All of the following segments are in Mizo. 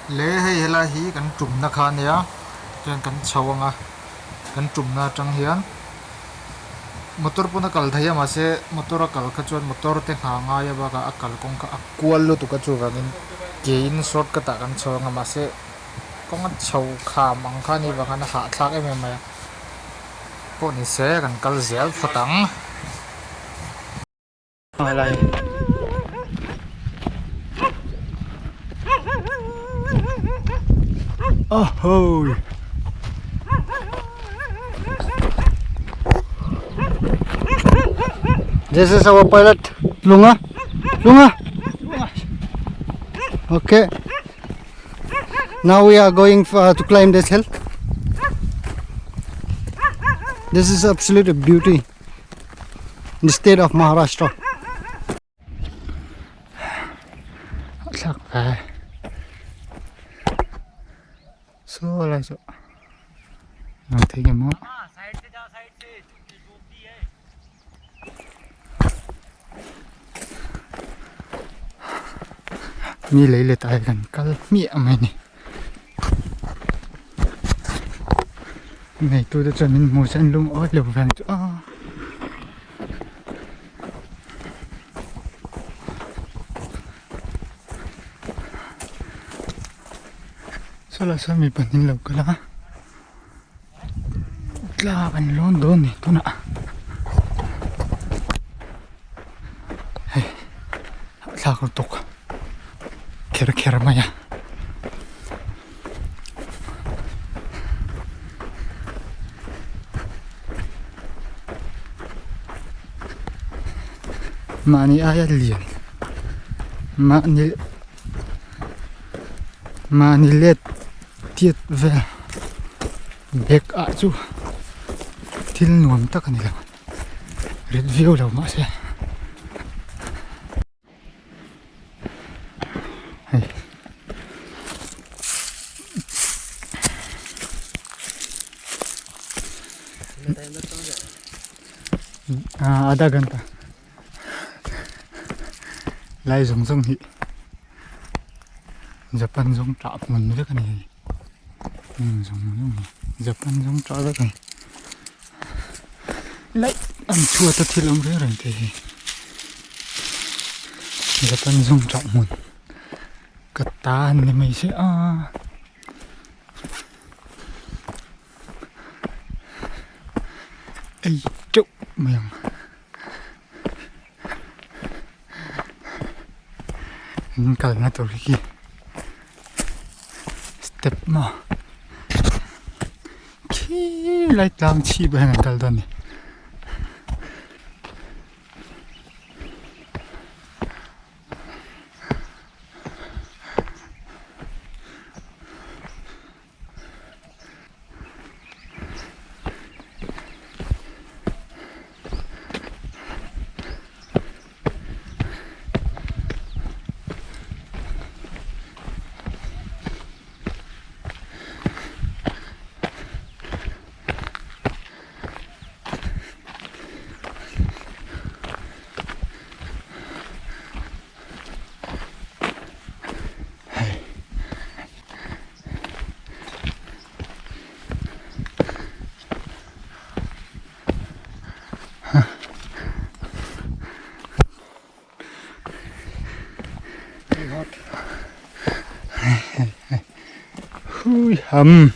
Le hei helai hi kan tumna kha a nia chuan kan chho ang a kan tumna atang hian motor pawn a kal thei a mahse motor a kal kha chuan motor te nghah ngai a bakah a kalkawng kha a kual lutuk a chuvangin ke in short cut ah kan chho ang a mahse kawng a chho kham ang kha a nih vang khan a hahthlak em em mai a pawh ni se kan kal zel phawt ang. This is our pilot Lunga. Lunga. Okay. Now we are going for, uh, to climb this hill. This is absolute beauty in the state of Maharashtra. Thlak ve. So lai chu. Nang thei nge maw? Mi lei let ah hian kan kal hmiah mai a ni. Neitu te chuan min hmu se an lungawi lo vang chu a. Saw lah sawn mi pahnih an lo kal a. Tla kan lawn dawn ni tunah hei thlak lutuk kher kher mai a. Mahni aia lian mahni mahni let tiat vel. Bag ah chu thil nuam tak a ni lo rit viau lo mahse hei ah adha ghanta lai zawng zawng hi Japan zawng tah hmun vek a ni hei. Heng zawng zawng hi Japan zawng tah vek a ni. Laih an chhuat a thil awm reng reng te hi Japan zawng tah hmun ka ta an ni mai se a. Ei teuh mai ang. In kalna tur hi step maw khi lai tlang chhip ah hian an kal dawn a ni. Hui ham.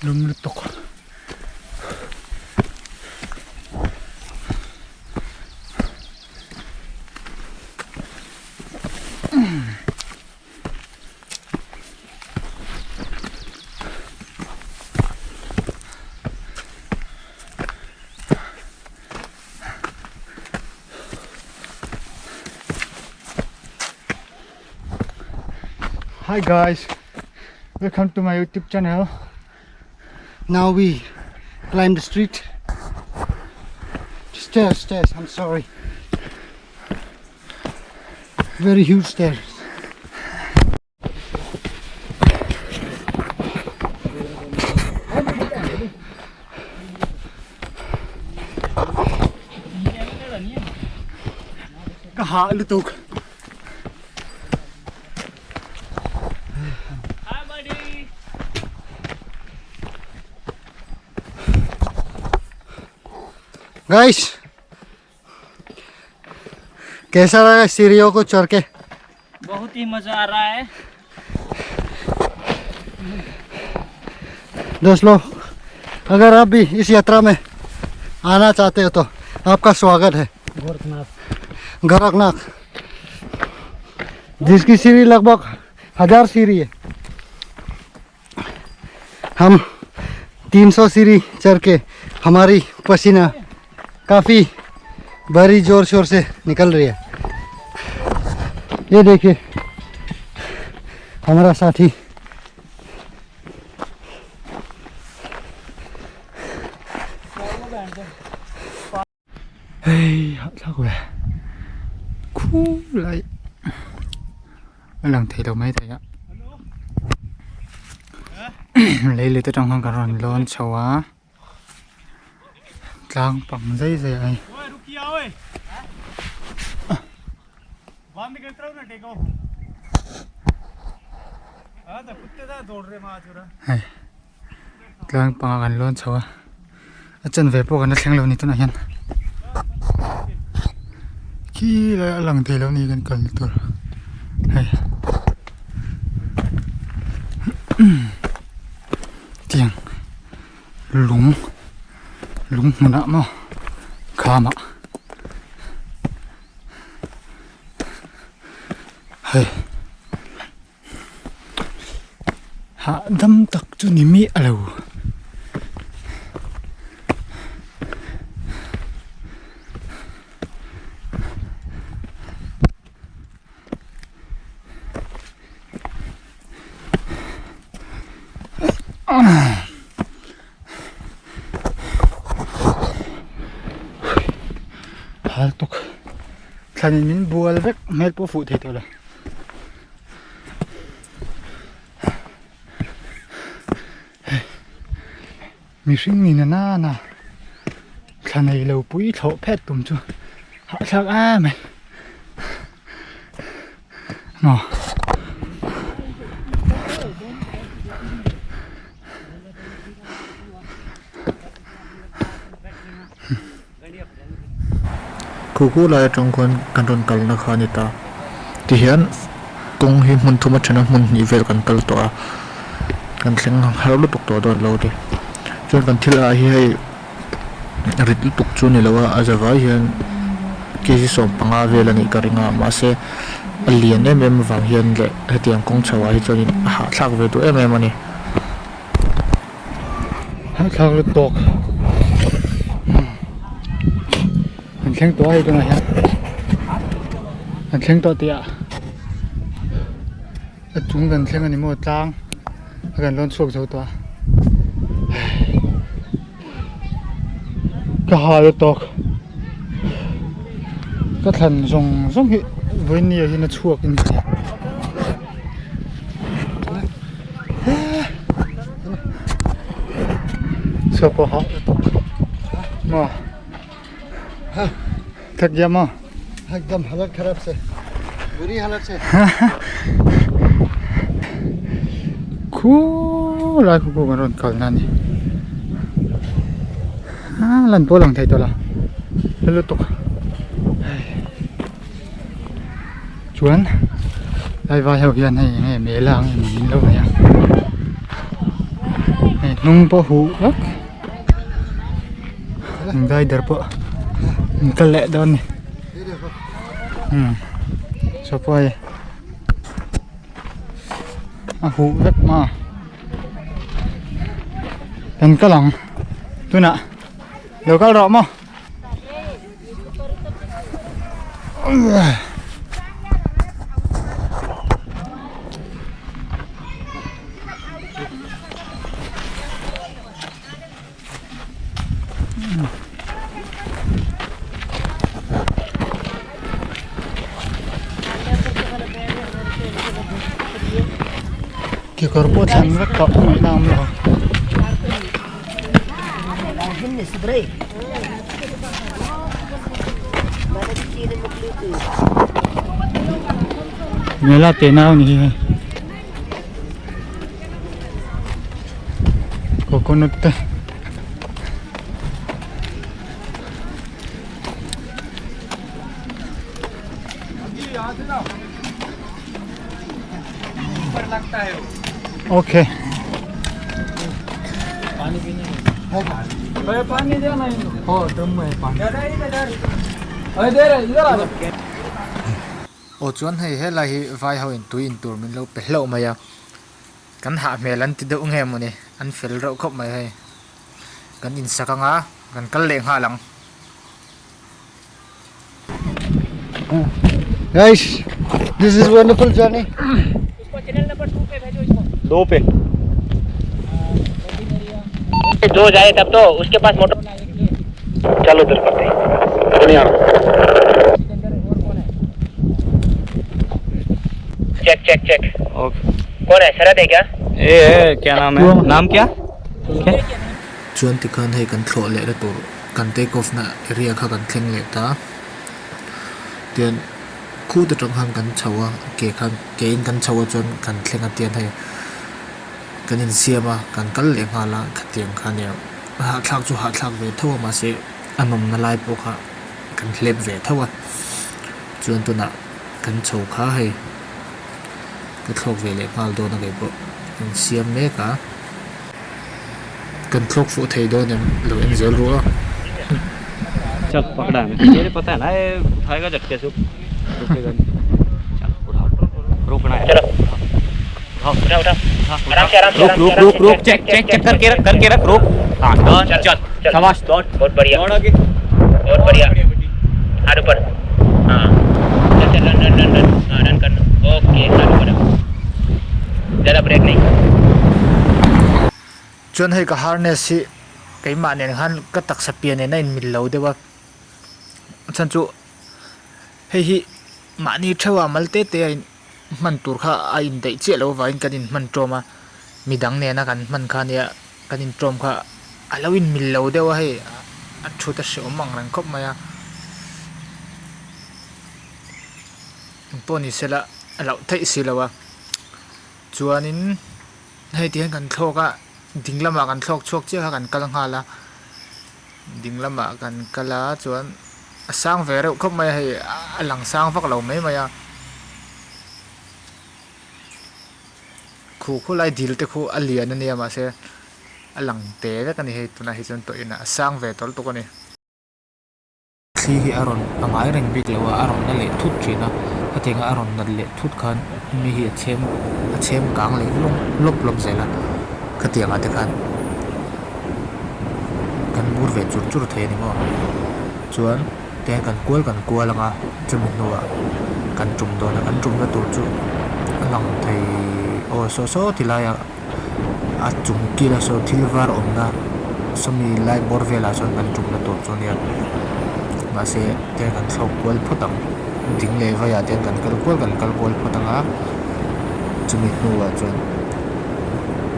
Lum lutuk. Hi guys, welcome to my YouTube channel. Now we climb the street. Stairs, stairs, I'm sorry. Very huge stairs. Ka hah lutuk. Hi buddy. Guys कैसा लगा सीढ़ियों को चढ़ के बहुत ही मजा आ रहा है दोस्त लोग अगर आप भी इस यात्रा में आना चाहते हो तो आपका स्वागत है गोरखनाथ गोरखनाथ जिसकी सीढ़ी लगभग हजार सीढ़ी है हम 300 सीढ़ी चढ़ के हमारी पसीना काफ़ी भारी ज़ोर शोर से निकल रही है ये देखिए हमारा साथी Hei hahthlak ve khulai a lang thei lo mai thei a lei let atang khan ka rawn lawn chho a tlang pang zai zai a ni. Hei tlang pangah kan lawn chho a a chanve pawh kan la thleng lo a ni tunah hian khi lai a lang thei lo a ni kan kalna tur hei tiang lung lung hmunah maw khamah. Hei hahdam tak chu ni miah lo. Hal tuk thlan in min bual vek hmel pawh fuh thei tawh lo. Mihring ni na nana thla nei lo pui thlawh phet tum chu hahthlak em mai. Maw. Khuku lai atang khuan kan rawn kalna kha a ni ta. Tihian kawng hi hmun thum a then a hmun hnih vel kan kal tawh a kan thleng har lutuk tawh dawn lo te chuan kan thil ah hi hei rit lutuk chu ni lo a a zavai hian kg 15 vel a nih ka ring a mahse a lian em em avang hian leh hetiang kawng chho ah hi chuanin a hahthlak ve duh em em a ni. Hahthlak lutuk kan thleng tawh a hei tunah hian kan thleng tawh tih ah a chung kan thleng a ni maw tlang a kan lawn chhuak zo tawh a ka ha lutuk ka thlan zawng zawng hi vawiin ni ah hian a chhuak in ka hria. Chhuak pawh hah lutuk maw thak diam maw ekdam halat kharap se buri halat se khu lai khu khu kan rawn kalna a ni a lan pawh a lang thei tawh lo lutuk Chuan lai vai ho hian hei enge mela ang emaw min lo nei a hei hnung pawh huh vek an rider pawh an kal leh dawn a ni umm saw pawh hei a huh vek mai a kan kal ang tunah lo kal rawh maw. Kekawr pawh thlan vek tawh ngaihna a awm lo. Mela te nau ni hi hei coconut te. Okay Aw chuan hei helai hi vai ho in tui in tur min lo pe hlauh mai a kan hah hmel an ti deuh nge mawni an fel reuh khawp mai hei kan insak anga kan kal leh nghal ang. Guys, this is wonderful journey. दो पे दो जाए तब तो उसके पास मोटर चलो उधर करते हैं बढ़िया check check check okay कौन है शरद है क्या ये है क्या नाम है नाम क्या Chuan tikhan hei kan thlawh leh na tur kan take off na area kha kan thleng leh ta tian khut atang khan kan chho a ke khan ke in kan chho a chuan kan thleng a tian hei kan insiam a kan kal leh nghal a khatiang kha nia a hahthlak chu hahthlak ve tho a mahse a nawmna lai pawh kha kan hlep ve tho a chuan tunah kan chho kha hei ka thlawk ve leh nghal dawn a keipawh insiam mek a. Kan thlawk fuh thei dawn em lo en zel ru a. चल पकड़ा है तेरे पता है ना ये उठाएगा झटके से रुकेगा नहीं चल उठाओ रोकना है चलो उठाओ उठा उठा उठा आराम से आराम से रोक आराम रोक से, रोक आराम रोक से, चेक चेक check करके रख करके रख रोक हाँ डन चल, चल चल। शाबाश दौड़ बहुत बढ़िया दौड़ आगे बहुत बढ़िया हाथ ऊपर हाँ चल चल run run run run हाँ रन कर ओके हाथ ऊपर ज़्यादा ब्रेक नहीं Chuan hei ka harness hi keimah nen khan ka taksa pian nen a inmil lo deuh a chhan chu hei hi mahni theuh a mal te te a in hman tur kha a indaih chiah loh avangin kan inhman tawm a midang nena kan hman kha nia kan intawm kha a lo inmil lo deuh a hei a thut a hrehawm ang reng khawp mai a engpawh ni sela a loh theih si lo a chuanin. Hei ti hian kan thlawk a ding lamah kan thlawk chhuak chiah kha kan kal nghal a ding lamah kan kal a chuan a sang ve reuh khawp mai a hei a lang sang vak lo mai mai a khu khulai dil te khu a lian a nia mahse a lang te vek a ni hei tunah hi chuan tawh inah a sang ve tawlh tuk a ni. Thli hi a rawn a ngai reng bik lo a, a rawn na leh thut thin a, hetianga a rawn nat leh thut khan mi hi a chhem a chhem kang leh lawng lawp lawp zel a, khatiang ah te khan kan mur ve chur chur thei a ni maw chuan tihian kan kual kan kual ang a chumi hnuah kan tum dawn a kan tumna tur chu a lang thei aw saw saw ti lai ah. A chung kila saw thil var awmna sawmi lai bawr velah chuan kan tumna tur chu ania mahse tiang kan thlawk kual phawt ang ding leh vaiah te hian kan kal kual kan kal kual phawt ang a chumi hnuah chuan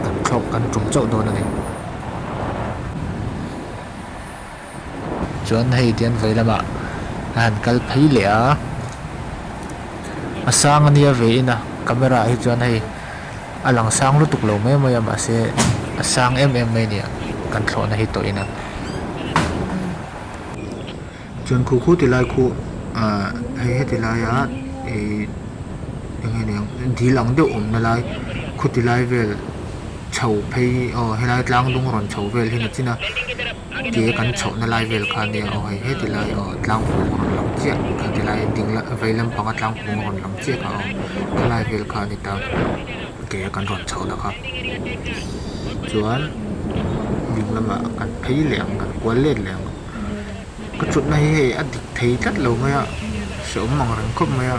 kan thlawk kan tum chauh dawn a ni. Chuan hei tian vei lamah a han kal phei leh a a sang ania ve in a camera ah hi chuan hei a lang sang lutuk lo mai mai a mahse a sang em em mai a nia kan thlawhna hi tawh in a. Chuan khu khu ti lai khu ah hei heti laia ih eng nge niang dil ang deuh awmna lai khu ti lai vel chho phei aw helai tlang dung rawn chho vel hi nachin a ke kan chhohna lai vel kha ania aw hei heti lai aw tlang pawng rawn lang chiah kha ti lai ding la vei lampanga tlang pawng rawn lang chiah kha aw khalai vel kha a ni ta ke a kan rawn chhohna kha chuan ding lamah kan phei leh ang kan kual let leh ang. Ka thutna hi hei a dik thei tlat lo mai a hrehawm ang reng khawp mai a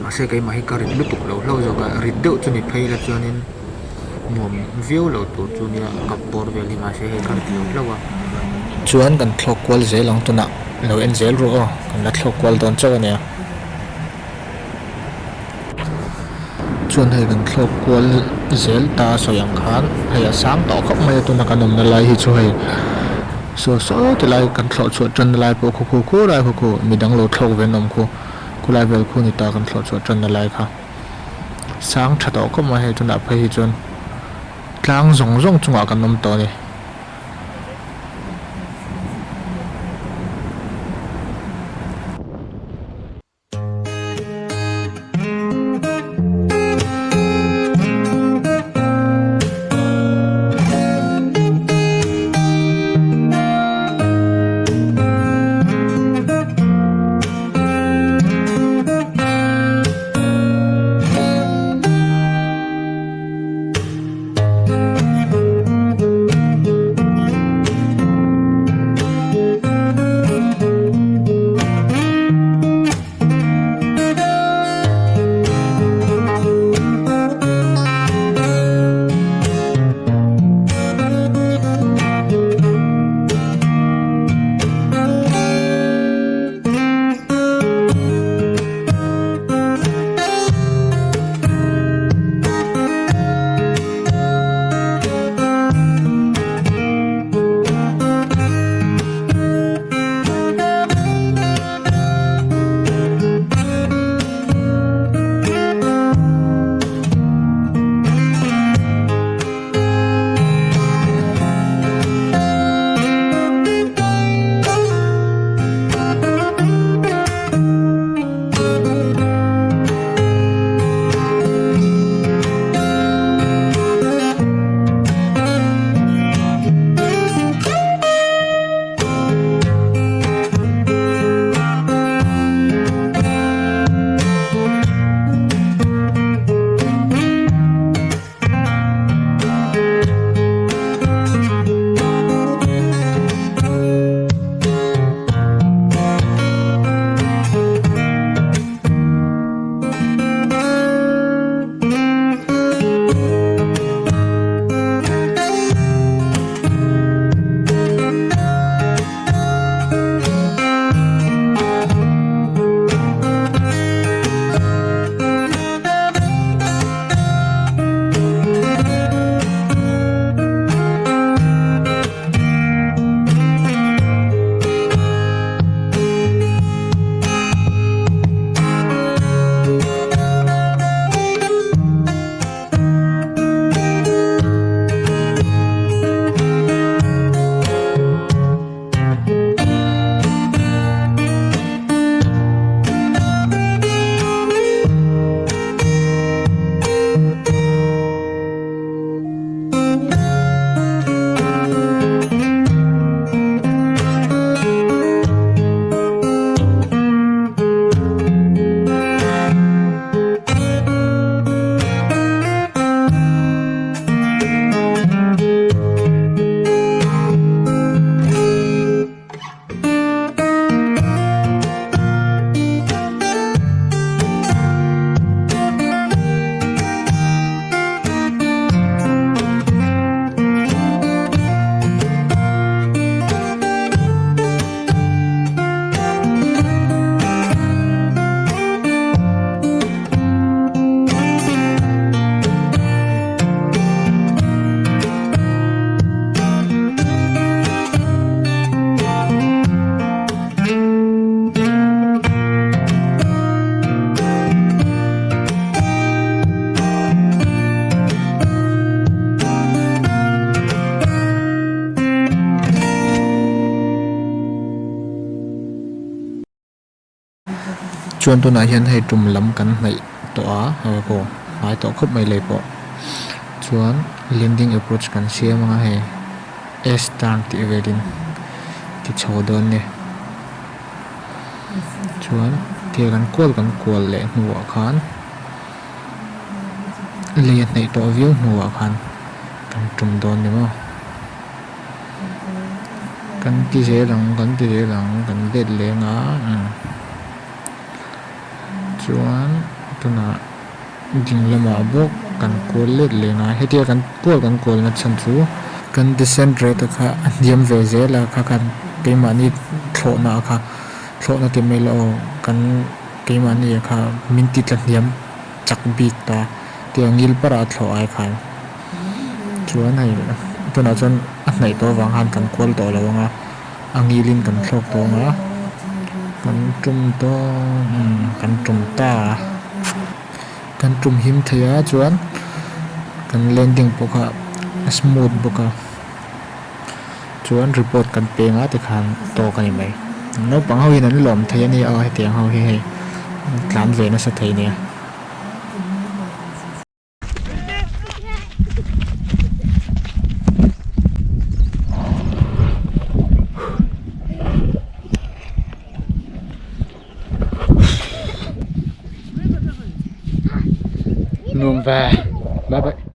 mahse keimah hi ka rit lutuk lo hlauh zawk a rit deuh chu ni phei ila chuanin nuam viau lo tur chu nia kap bawr vel hi mahse hei ka rit lo hlauh a. Chuan kan thlawk kual zel ang tunah lo en zel rawh aw kan la thlawk kual dawn chauh a nia. Chuan hei kan thlawk kual zel ta a sawi ang khan hei a sang tawh khawp mai a tuna kan awmna lai hi chu hei saw saw ti lai kan thlawh chhuah tanna lai pawh khu khu khu lai khu khu midang lo thlawk ve an awm khu khulai vel khu ni ta kan thlawh chhuah tanna lai kha sang tha tawh khawp mai hei tunah phei hi chuan tlang zawng zawng chungah kan awm tawh a ni. Chuan tunah hian hei tum lam kan hnaih tawh a hei pawh hnai tawh khawp mai lei pawh chuan landing approach kan siam anga hei s turn tih velin ti chho dawn a ni chuan thil kan kual kan kual leh hnuah khan lei a hnaih tawh viau hnuah khan kan tum dawn ni maw. Kan ti zel ang kan ti zel ang kan let leng a chuan tunah ding lamah bawk kan kual let leng a hetia kan kual kan kual na chhan chu kan descent rate a kha a hniam ve zel a kha khan keimahni thlawhna a kha thlawhna ti mai la aw kan keimahni a kha min ti tla hniam chak bik ta. Tiang ngil parah a thlawh ai khan chuan hei tunah chuan a hnaih tawh avang khan kan kual tawh lo ang a a ngilin kan thlawk tawh ang a kan tum dawn kan tum ta a kan tum him thei a chuan kan landing pawh kha a smooth bawk a chuan report kan peng a tikhan tawk a ni mai naupang ho hian an lawm thei a nia aw hetiang ho hi hei an tlan ve nasa thei nia. Nuam ve bye bye.